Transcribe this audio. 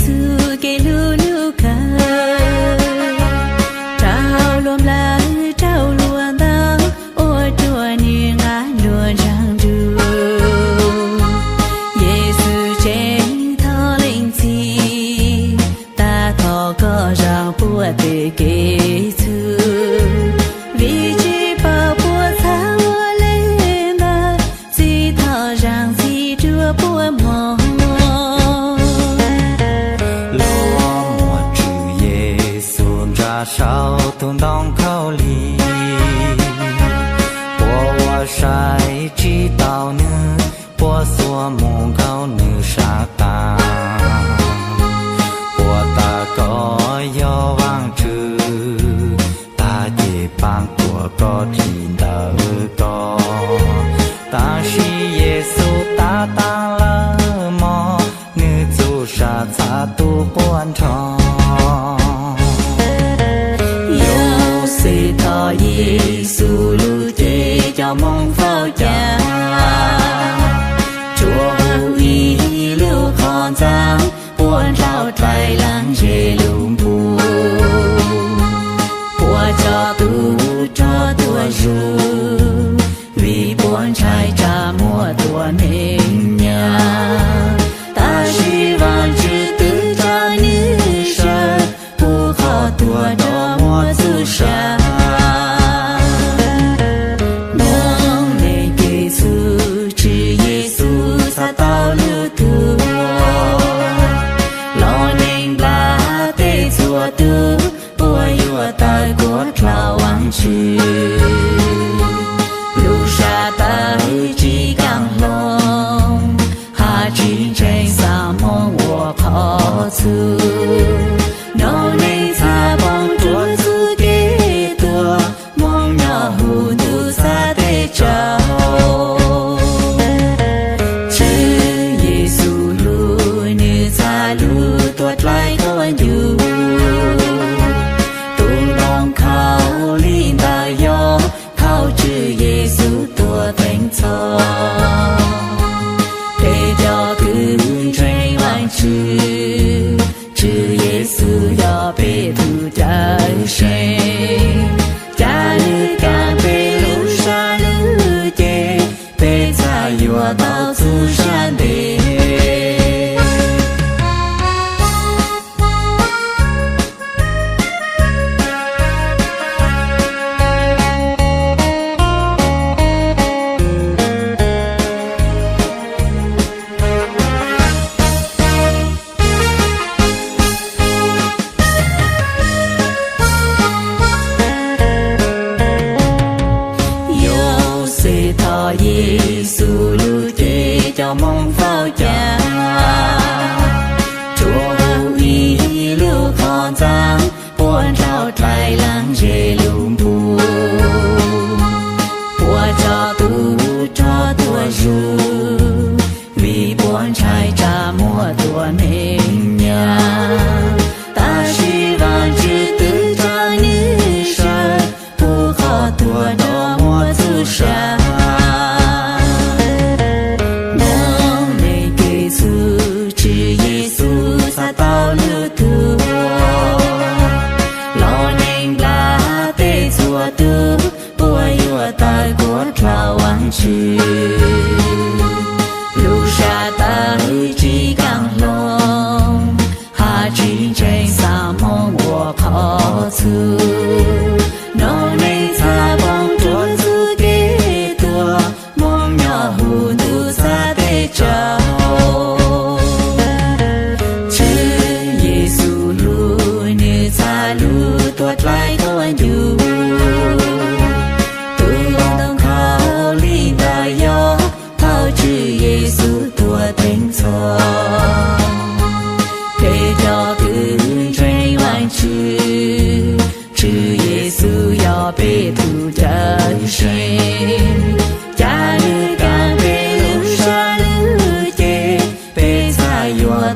Yexus kev hlub lub kawg, rau luag nplawm rau luag ntau, ua rua nwg nqa nruab nraag nrug. Yexus tseem thov leej Txwv, tag thov koj zaam puab teg kev txhub, vim tsi paub puab txhad ua le ntawd, Txwv thov zaam txhim rua puab moog. Lub muag Tswv Yexus ntsa saum tug ntoo khaub lig, puab ua sai tsi tau nwg, puab xuas moog nkaug nwg sab tag. Puab tas koj yog Vaajtswv, tas ces paab kuas koj dlim ntawm koj. Tab sis Yexus tab taag lawm mog, nwg txuj sa txhad tu quaj nrho. Yauxej thov Yexus lug ces cov Moob Vauv ca, tsuas huv ib lub qhov ntxaa, puab nrhau dlai leej ze lug npug. Puab coj tug rog tuaj zug, vim puab ntshai tsa muag tuam neeg nyam. Tab sis Vaajtswv twb tsa nwg sawv, pub qhov tuag rov muaj txuj sa. Moog le kev txhub, Tswv Yexus txhad tau lub tuag, los neeg nplaj teb txhua tug, puab yuav tawm kuas dlhau Vaajtswv. Lub sab tawv tsi kaam hloov, hab tsi ntseeg xaa moog ua qhov txhub. Noog neeg txhad poob rua txuj kev tuag, moog nyob huv ntuj txhab teb tsaus. Tswv Yexus lug, nwg txhad lug tuam dlaim tuab ncuj. Tug ntoo khaub lig ntawd yog thaum Tswv Yexus tuag teev txhoj. Peb cov kws ntseeg Vaajtswv, Tswv Yexus yog peb tug Cawmseej, ca lwm kaam peb lub sab lub ceg, peb txhad yuav tau txuj sa ntev. Yauxej thov Yexus lug ces cov Moob Vauv ca, tsuas huv ib lub qhov ntxaa, puab nrhau dlai leej ze lug npug. Puab coj tug rog tuaj zug, vim puab ntshai tsa muag tuam neeg nyam. Tab sis Vaajtswv twb tsa nwg sawv, pub qhov tuag rov muaj txuj sa. Moog le kev txhub, Tswv Yexus txhad tau lub tuag, los neeg nplaj teb txhua tug, puab yuav tawm kuas dlhau Vaajtswv. Lub sab tawv tsi kaam hloov, hab tsi ntseeg xaa moog ua qhov txhub. Noog neeg txhad poob rua txuj kev tuag, moog nyob huv ntuj txhab teb tsaus. Tswv Yexus lug, nwg txhad lug tuam dlaim tuab ncuj. Tug ntoo khaub lig ntawd yog thaum Tswv Yexus tuag teev txhoj. Peb cov kws ntseeg Vaajtswv, Tswv Yexus yog peb tug Cawmseej, ca lwm kaam peb lub sab lub ceg, peb txhad yuav